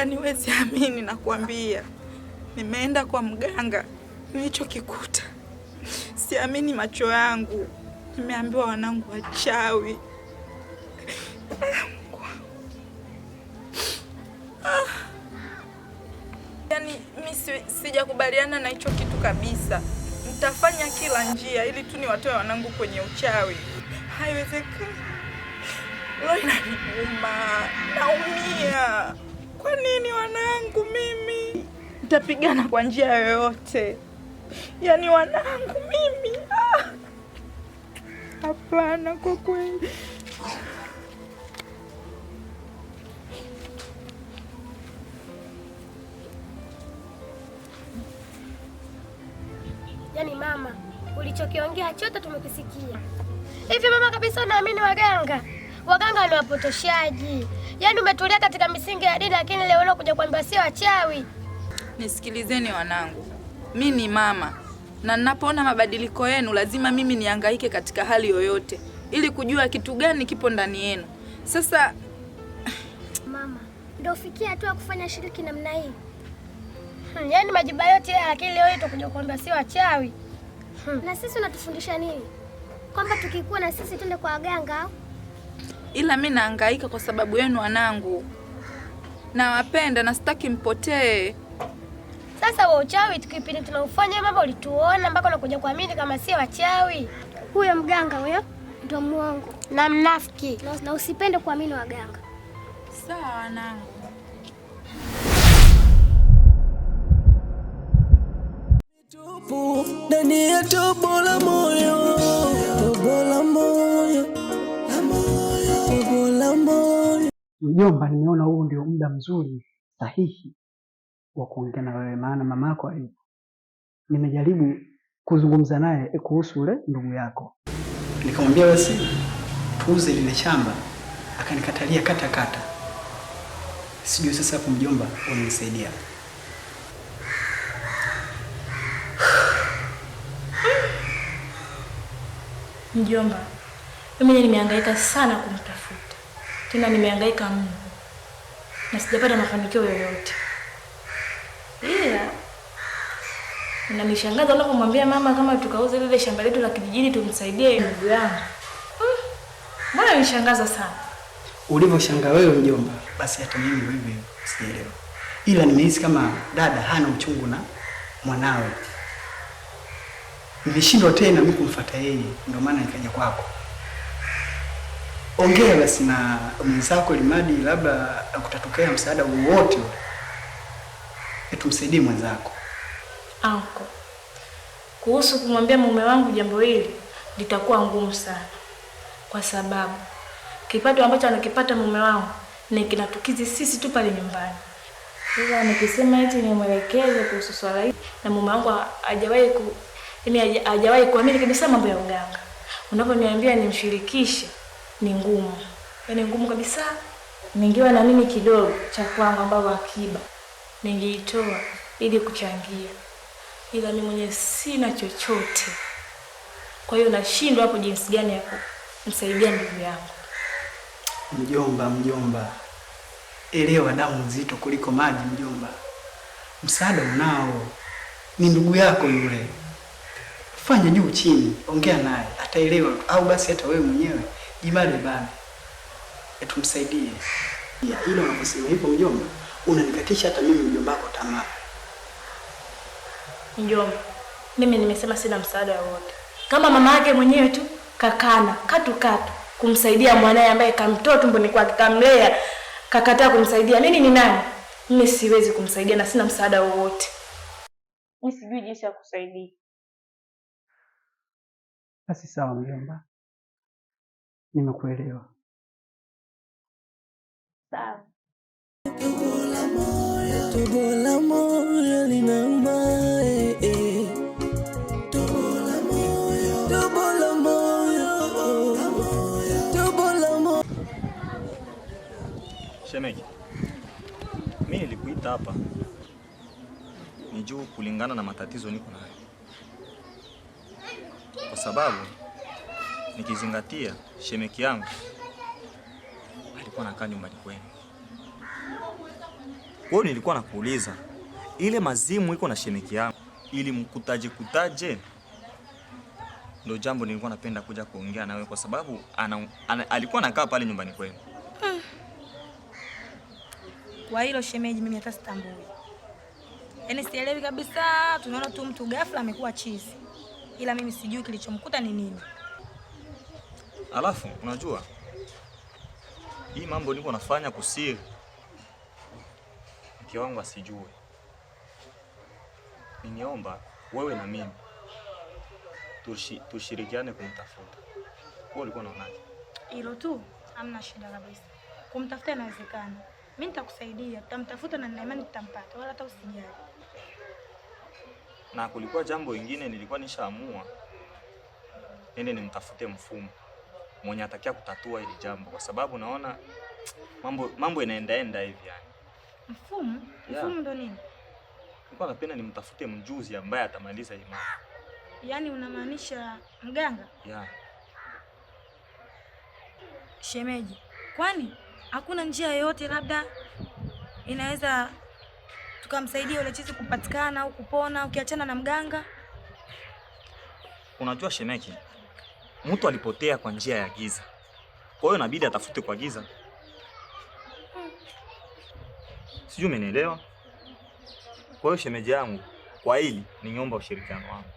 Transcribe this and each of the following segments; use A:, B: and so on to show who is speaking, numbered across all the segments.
A: Yaani huwezi amini nakwambia. Nimeenda kwa mganga, nilichokikuta siamini macho yangu. Nimeambiwa wanangu wachawi. Yaani mi sijakubaliana na hicho kitu kabisa. Nitafanya kila njia ili tu niwatoe wanangu kwenye uchawi. Haiwezekani. Roho inaniuma, naumia. Kwa nini wanangu mimi? Nitapigana kwa njia yoyote. Yaani wanangu mimi. Ah. Hapana kwa kweli.
B: Yaani mama, ulichokiongea chote tumekisikia. Hivi mama kabisa unaamini waganga? Waganga ni wapotoshaji. Yaani umetulia katika misingi ya dini lakini leo unakuja kuambia sio wachawi.
A: Nisikilizeni wanangu, mi ni mama na ninapoona mabadiliko yenu lazima mimi nihangaike katika hali yoyote ili kujua kitu gani kipo ndani yenu. Sasa
B: Mama, ndio ufikie hatua ya kufanya shiriki namna hii. Yaani majiba yote haya lakini leo hii tukuja kuambia sio wachawi. Na sisi unatufundisha nini? Kwamba tukikuwa na sisi twende kwa waganga au?
A: Ila mi nahangaika kwa sababu yenu wanangu, nawapenda na sitaki mpotee.
B: Sasa wa uchawi tukipindi tunaufanya mambo ulituona mpaka unakuja kuamini kama sio wachawi. Huyo mganga huyo ndo mwongo na mnafiki na usipende kuamini waganga.
A: Sawa wanangu.
C: Tupu ndani ya tobo la moyo, tobo la moyo, tobo la moyo.
D: Mjomba, nimeona huu ndio muda mzuri sahihi wa kuongea na wewe, maana mamako hayupo. Nimejaribu kuzungumza naye kuhusu ule ndugu yako, nikamwambia basi tuuze lile shamba, akanikatalia kata kata. Sijui sasa hapo mjomba, unanisaidia.
E: Mjomba, mimi nimehangaika sana kumtafuta, tena nimehangaika mno na sijapata mafanikio yoyote, ila unanishangaza unapomwambia mama kama tukauze lile shamba letu la kijijini tumsaidie ndugu yangu. Mbona nishangaza sana?
D: Ulivyoshangaa wewe mjomba, basi hata mimi hivyo hivyo sijaelewa, ila nimehisi kama dada hana uchungu na mwanawe. Nimeshindwa tena mimi kumfuata yeye, ndio maana nikaja kwako. Ongea basi na mwenzako limadi, labda kutatokea msaada wowote ule, tumsaidie mwenzako.
E: Anko, kuhusu kumwambia mume wangu jambo hili litakuwa ngumu sana, kwa sababu kipato ambacho anakipata mume wangu ni kinatukizi sisi tu pale nyumbani. Sasa nikisema eti nimwelekeze kuhusu swala hili, na mume wangu hajawahi ku yaani hajawahi kuamini kabisa mambo ya uganga. Unaponiambia nimshirikishe ni ngumu, yaani ngumu kabisa. Ningewa na mimi kidogo cha kwangu ambao akiba ningeitoa ili kuchangia, ila mimi mwenyewe sina chochote. Kwa hiyo nashindwa hapo jinsi gani ya kumsaidia ndugu yangu.
D: Mjomba, mjomba, elewa damu nzito kuliko maji mjomba. Msaada unao, ni ndugu yako yule, fanya juu chini, ongea naye ataelewa, au basi hata wewe mwenyewe jibane bane, tumsaidie. Ila unaposema hivyo mjomba, unanikatisha hata mimi mjomba wako tamaa.
E: Mjomba, mimi nimesema sina msaada wowote. Kama mama yake mwenyewe tu kakana katu katu kumsaidia mwanae ambaye kamtoa tumboni kwake kamlea, kakataa kumsaidia. Mimi ni nani? Mimi siwezi kumsaidia na sina msaada wowote. Mimi sijui jinsi ya kusaidia.
D: Basi sawa mjomba, nimekuelewa.
E: Sawa.
C: Tobo la moyo linauma, eh, eh. Tobo la moyo, tobo la moyo, tobo la moyo.
F: Shemeji, mimi nilikuita hapa ni juu kulingana na matatizo niko nayo, kwa sababu nikizingatia shemeki yangu alikuwa anakaa nyumbani kwenu. hiyo nilikuwa nakuuliza ile mazimu iko na shemeki yangu ili mkutaje kutaje? Ndio jambo nilikuwa napenda kuja kuongea nawe kwa sababu alikuwa anakaa pale nyumbani kwenu.
E: Kwa hilo shemeji, mimi hata sitambui. Yaani sielewi kabisa, tunaona tu mtu ghafla amekuwa chizi. Ila mimi sijui kilichomkuta ni nini.
F: Alafu unajua hii mambo niko nafanya kusiri, mke wangu asijue. Ningeomba wewe na mimi tushirikiane kumtafuta. Wewe ulikuwa unaonaje?
E: Hilo tu hamna shida kabisa. Kumtafuta inawezekana. Mimi nitakusaidia, tutamtafuta na nina imani tutampata, wala hata usijali.
F: Na kulikuwa jambo lingine nilikuwa nishaamua nende nimtafute mfumo mwenye atakia kutatua hili jambo, kwa sababu naona mambo inaendaenda hivi yani.
E: Mfumo?
F: Yeah.
E: Mfumo ndo nini?
F: Nilikuwa napenda nimtafute mjuzi ambaye atamaliza hii mambo.
E: Yaani unamaanisha mganga?
F: Yeah.
E: Shemeji, kwani hakuna njia yoyote labda inaweza tukamsaidia yule chizi kupatikana au kupona ukiachana na mganga?
F: Unajua shemeki, mtu alipotea kwa njia ya giza, kwa hiyo inabidi atafute kwa giza. Sijui umenielewa? Kwa hiyo shemeji yangu, kwa hili ningeomba ushirikiano wangu.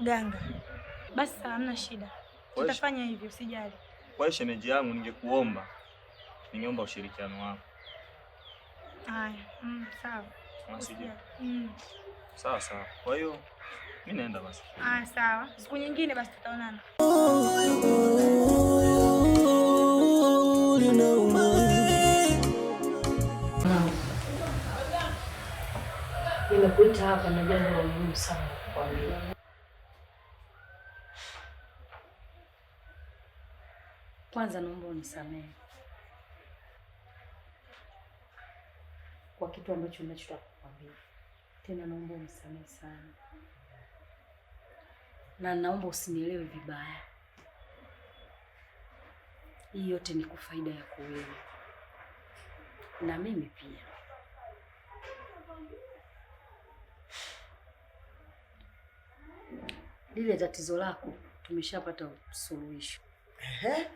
E: Mganga. Basi sawa, hamna shida. Tutafanya hivyo, usijali.
F: Kwa hiyo shemeji yangu, ningeomba ushirikiano wako.
E: Haya, sawa.
F: Unasijui? Sawa sawa. Kwa hiyo mimi naenda basi.
E: Haya, sawa. Siku nyingine basi tutaonana.
G: Nimekuita hapa na jambo la muhimu sana kukuambia. Kwanza naomba unisamehe kwa kitu ambacho ninachotaka kukuambia. Tena naomba unisamehe sana. Na naomba usinielewe vibaya. Hii yote ni kwa faida yako wewe na mimi pia. Lile tatizo lako tumeshapata suluhisho.
H: Ehe.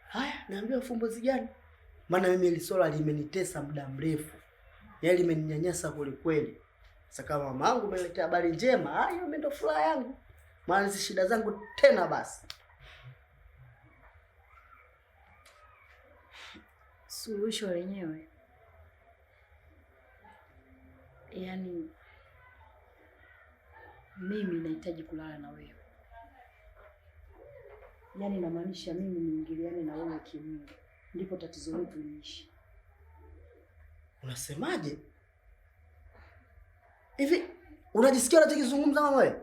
H: Haya, naambiwa ufumbuzi gani? Maana mimi hili swala limenitesa muda mrefu. Yaani limeninyanyasa kweli kweli. Sasa kama mamangu ameniletea habari njema, hayo mimi ndo furaha yangu. Maana hizi shida zangu tena basi.
G: Suluhisho lenyewe, yaani mimi nahitaji kulala na wewe. Yaani namaanisha mimi niingiliane na wewe kimwili, ndipo tatizo letu liishi.
H: Unasemaje? Hivi unajisikia unachokizungumza mama wewe?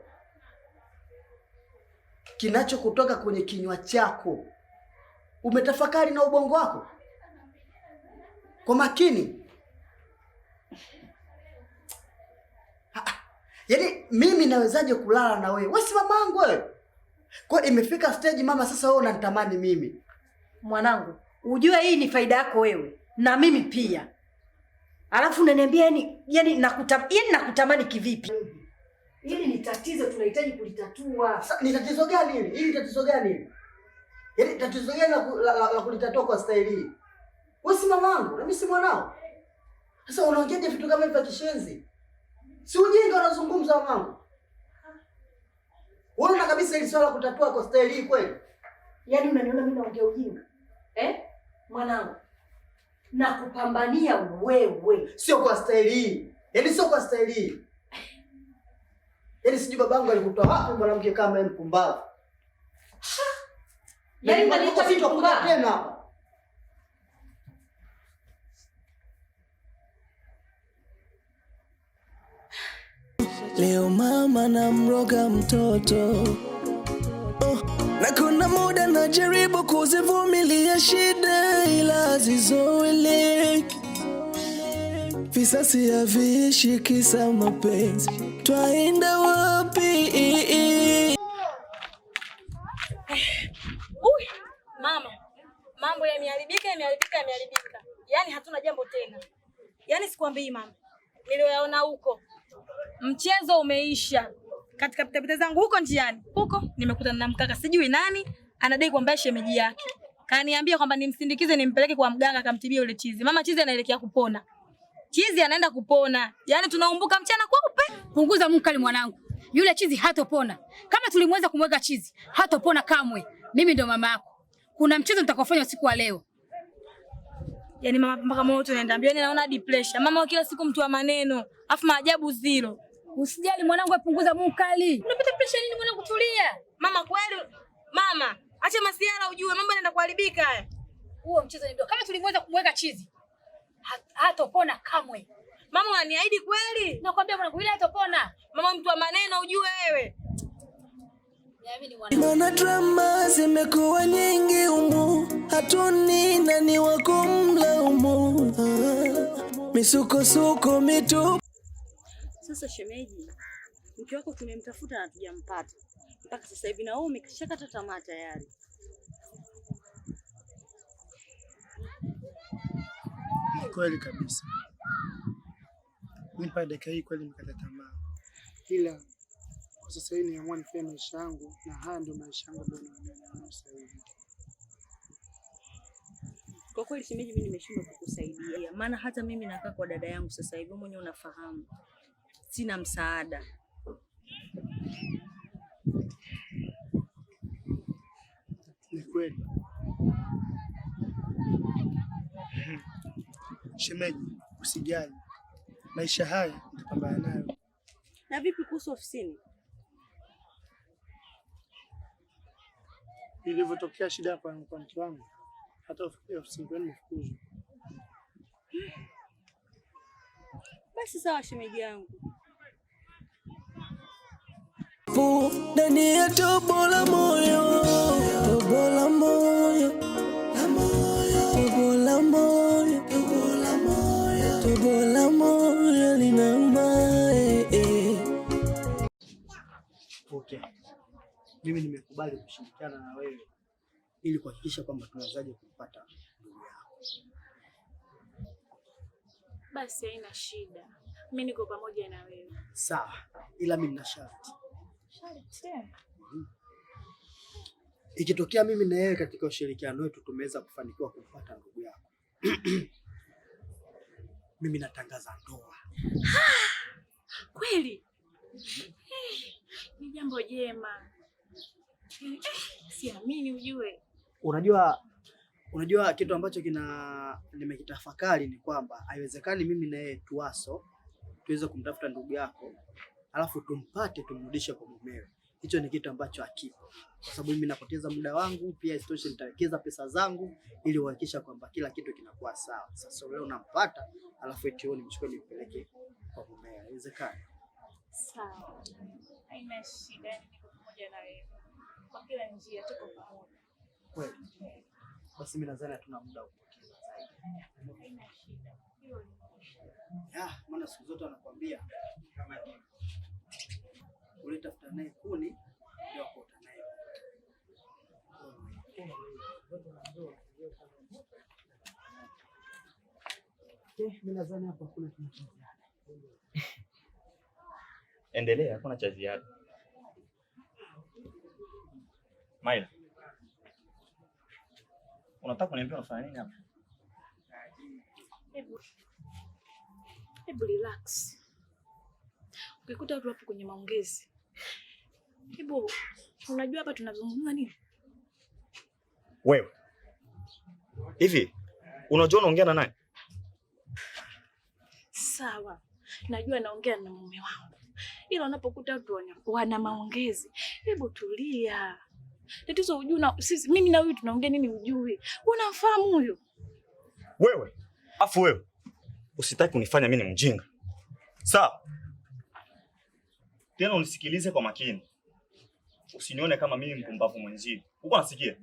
H: Kinachokutoka kwenye kinywa chako umetafakari na ubongo wako kwa makini? Yaani mimi nawezaje kulala na wewe? Wewe si mamangu wewe. Kwa imefika stage mama, sasa wewe unanitamani mimi.
G: Mwanangu, ujue hii ni faida yako wewe na mimi pia. Alafu unaniambia yani nakutamani kivipi? Hili ni tatizo tunahitaji kulitatua.
H: Sasa ni tatizo gani hili? Hili tatizo gani hili? Yaani tatizo gani la kulitatua kwa staili hii? Wewe si mamangu na mimi si mwanao. Sasa unaongeaje vitu kama hivi vya kishenzi? Si ujinga unazungumza mamangu. Unaona kabisa hili swala kutatua kwa staili hii kweli?
G: Yaani unaniona mimi naongea ujinga? Mwanangu, nakupambania wewe.
H: Sio kwa staili hii. Yaani sio kwa staili hii. Yaani sijui babangu alikutoa wapi mwanamke kama yeye mpumbavu.
G: Yaani unaniita mimi mpumbavu
H: tena hapa?
C: Leo mama namroga mtoto. Oh, na kuna muda najaribu kuzivumilia shida ila hazizoeleki. Visasi haviishi kisa mapenzi, twaenda wapi?
E: Uy, mama, mambo yameharibika, yameharibika, yameharibika. Yaani hatuna jambo tena. Yaani sikwambii mama. Niliyoyaona huko. Mchezo umeisha. Katika pitapita zangu huko njiani, huko nimekutana na mkaka sijui nani, anadai kwamba shemeji yake. Kaniambia kwamba nimsindikize nimpeleke kwa mganga akamtibie yule chizi. Mama chizi anaelekea kupona. Chizi anaenda kupona. Yaani tunaumbuka mchana kweupe.
I: Punguza mkali mwanangu. Yule chizi hatopona. Kama tulimweza kumweka chizi, hatopona kamwe. Mimi ndo mama yako. Kuna mchezo nitakaofanya usiku wa leo.
E: Yaani mama mpaka moyo tunaenda mbio, yaani naona hadi pressure. Mama kila siku mtu wa maneno, afu maajabu zero.
I: Usijali mwanangu, punguza mkali. Unapata pressure nini mwanangu, tulia.
E: Mama kweli, mama, acha masiara ujue mambo yanaenda kuharibika haya.
I: Huo mchezo ni ndio. Kama tulimweza kumweka chizi, hatopona kamwe.
E: Mama unaniahidi kweli?
I: Nakwambia mwanangu, yule hatopona.
E: Mama mtu wa maneno ujue wewe.
I: Niamini mwanangu.
C: Mana drama zimekuwa nyingi umu, hatuni nani wa kumlaumu. Misukosuko mitu.
J: Sasa shemeji, mke wako tumemtafuta na hatujampata mpaka sasa hivi, na wewe umeshakata tamaa tayari.
K: Ni kweli kabisa, mimi dakika hii kweli nimekata tamaa, ila kwa sasa hivi niamua nifanye maisha yangu, na haya ndio maisha yangu ambayo naona sasa hivi.
J: Kwa kweli shemeji, mimi nimeshindwa kukusaidia, maana hata mimi nakaa kwa dada yangu sasa hivi, mwenyewe unafahamu sina msaada.
K: Ni kweli shemeji, usijali, maisha haya nitapambana nayo.
J: Na vipi kuhusu ofisini?
K: Ilivyotokea shida kwa mke wangu, hata ofisini kwenu nimefukuzwa.
J: Basi sawa shemeji yangu.
C: Ndani ya tobo la moyo, tobo la moyo, tobo la moyo, tobo la moyo linauma.
H: Okay, mimi nimekubali kushirikiana na wewe ili kuhakikisha kwamba tunawezaje kumpata ndugu yako.
E: Basi haina shida, mimi niko pamoja na wewe.
H: Sawa, ila mimi nina sharti.
E: Sharti tena?
H: Ikitokea mimi na yeye katika ushirikiano wetu tumeweza kufanikiwa kumpata ndugu yako, mimi natangaza ndoa.
E: Kweli? Ni jambo jema. Siamini ujue.
H: Unajua kitu ambacho nimekitafakari ni kwamba haiwezekani mimi na yeye tuaso tuweze kumtafuta ndugu yako alafu tumpate tumrudishe kwa mumewe. Hicho ni kitu ambacho hakipo, kwa sababu mimi napoteza muda wangu, pia isitoshe nitawekeza pesa zangu ili kuhakikisha kwamba kila kitu kinakuwa sawa. Sasa leo nampata alafu eti wewe nimchukue nimpeleke kwa mumewe, haiwezekani.
E: Sawa, haina shida, yani niko pamoja na wewe kwa kila njia, tuko pamoja
H: kweli. Basi mimi nadhani hatuna muda wa kupoteza zaidi.
E: Haina shida. Hilo
H: Ya, maana siku zote wanakuambia kama ulitafuta naye kuni ndio kuota naye. Mimi nadhani hapa hakuna kitu cha ziada.
F: Endelea, hakuna cha ziada. Maila, unataka kuniambia unafanya nini hapa?
E: Hebu relax. Ukikuta watu wapo kwenye maongezi, hebu unajua hapa tunazungumza nini?
F: Wewe hivi unajua unaongea na nani?
E: Sawa, najua naongea na mume wangu, ila unapokuta watu wana maongezi, hebu tulia. Tatizo hujui na sisi, mimi na huyu tunaongea nini hujui? Unamfahamu huyu?
F: Wewe afu wewe usitaki kunifanya mimi ni mjinga, sawa? Tena unisikilize kwa makini, usinione kama mimi mpumbavu mwenzio. Uko nasikia?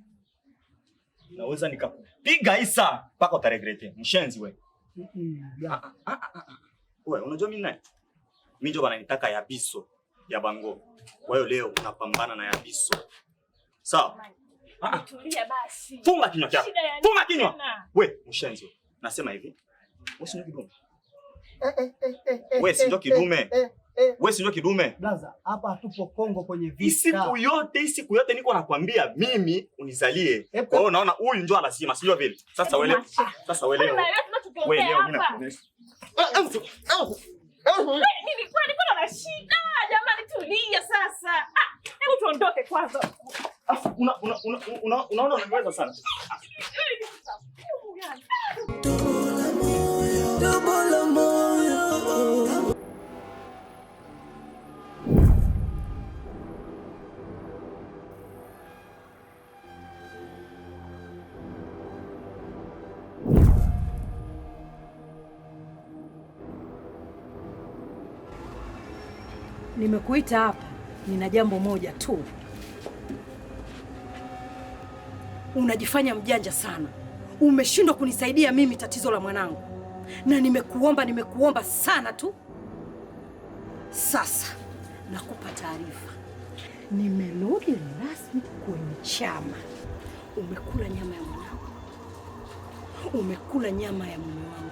F: Naweza nikakupiga isa mpaka utaregrete. Mshenzi wewe. Wewe unajua mimi nani? Mimi ndio bananitaka Yabiso ya Bango. Kwa hiyo leo unapambana na Yabiso. Sawa?
E: Tulia basi.
F: Funga kinywa chako. Funga kinywa. We, mshenzi wewe. Nasema hivi. Wewe si kidume. Wewe si ndio kidume? Wewe si ndio kidume?
H: Blaza, hapa hatupo Kongo kwenye vita.
F: Siku yote niko nakwambia mimi unizalie. Kwa hiyo naona huyu ndio lazima, sio vile. Sasa wewe sasa wewe leo. Wewe leo mimi nakuonesha.
A: Nilikuwa na shida. Jamani tulia sasa. Hebu tuondoke kwanza.
F: Afu unaona unaniweza sana.
C: Tobo la moyo.
G: Nimekuita hapa, nina jambo moja tu. Unajifanya mjanja sana. Umeshindwa kunisaidia mimi tatizo la mwanangu. Na nimekuomba sana tu. Sasa nakupa taarifa. Nimerudi rasmi kwenye chama. Umekula nyama ya mwanangu. Umekula nyama ya mume wangu.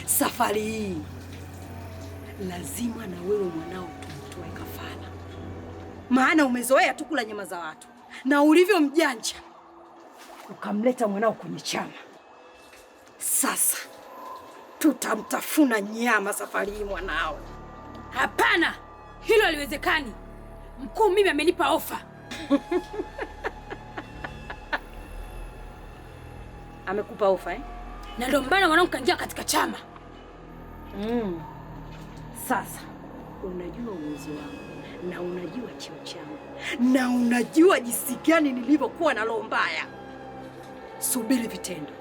G: Safari hii lazima na wewe mwanao tumtoe kafara. Maana umezoea tu kula nyama za watu. Na ulivyo mjanja ukamleta mwanao kwenye chama. Sasa tutamtafuna nyama safari hii mwanao.
I: Hapana, hilo haliwezekani. Mkuu mimi amenipa ofa.
G: Amekupa ofa eh?
I: Na ndio maana mwanangu kaingia katika chama.
G: Sasa unajua uwezo wangu na unajua cheo changu na unajua jinsi gani nilivyokuwa na roho mbaya. Subiri vitendo.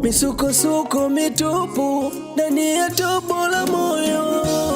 C: Misukosuko mitupu ndani ya tobo la moyo.